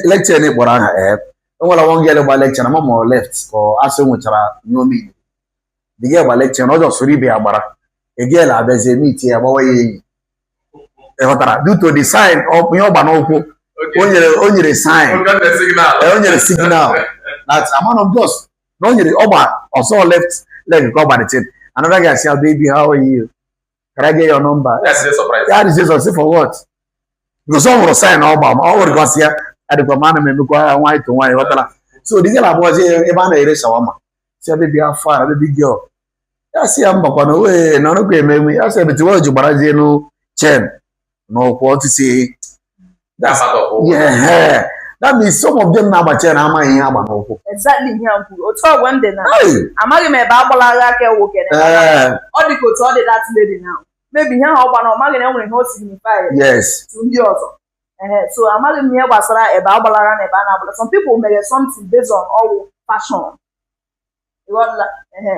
Lecture na ịkpọrọ aha, ee, o nwere one girl gba lecture na ma ọ left ka ọ asị nwechara ihe omeiwu. The girl gba lecture na ọ jọsụrụ ibe ya gbara. A girl abịazie meet ya, gbawa ya enyi. Ị ghọtara? Due to the sign ọ ihe ọ gba n'ụkwụ, o nyere sign. O nyere signal that amount of just na o nyere ọgba ọsọ left leg ka ọ gba the thing. Another guy say, "Baby, how are you? Can I get your number?" Ya dị Jesus, for what? Because ọ hụrụ sign ọ gba, ma ọ hụrụ gosi ya adịkwa ma ana m emekwa nwaanyị to nwaanyị, ghọtara? So the girl abụọzi ebe a na-ere shawarma, si ya, "Baby, how far, baby girl?" Ya si ya mbakwa na owe na ọnụkwa eme eme ya si ebete ji gbarazie enu chain n'ụkwụ ọtụtụ. Yeah, that means some of them na-agba chain amaghị ihe agba n'ụkwụ. Exactly, ihe m kwuru, otu ọgwe m dị na Hey! Amaghị m ebe agbalaga aka nwoke. Ọ dị ka otu ọ dị that lady now, maybe ihe ahụ ọ gbara, ọ maghị na e nwere ihe o signify to ndị ọzọ. Ehe, so amaghị m ihe gbasara ebe agbalaga na ebe a na-agbala. Some people mere something based on ọwụ fashion, ịghọtala? Ehe.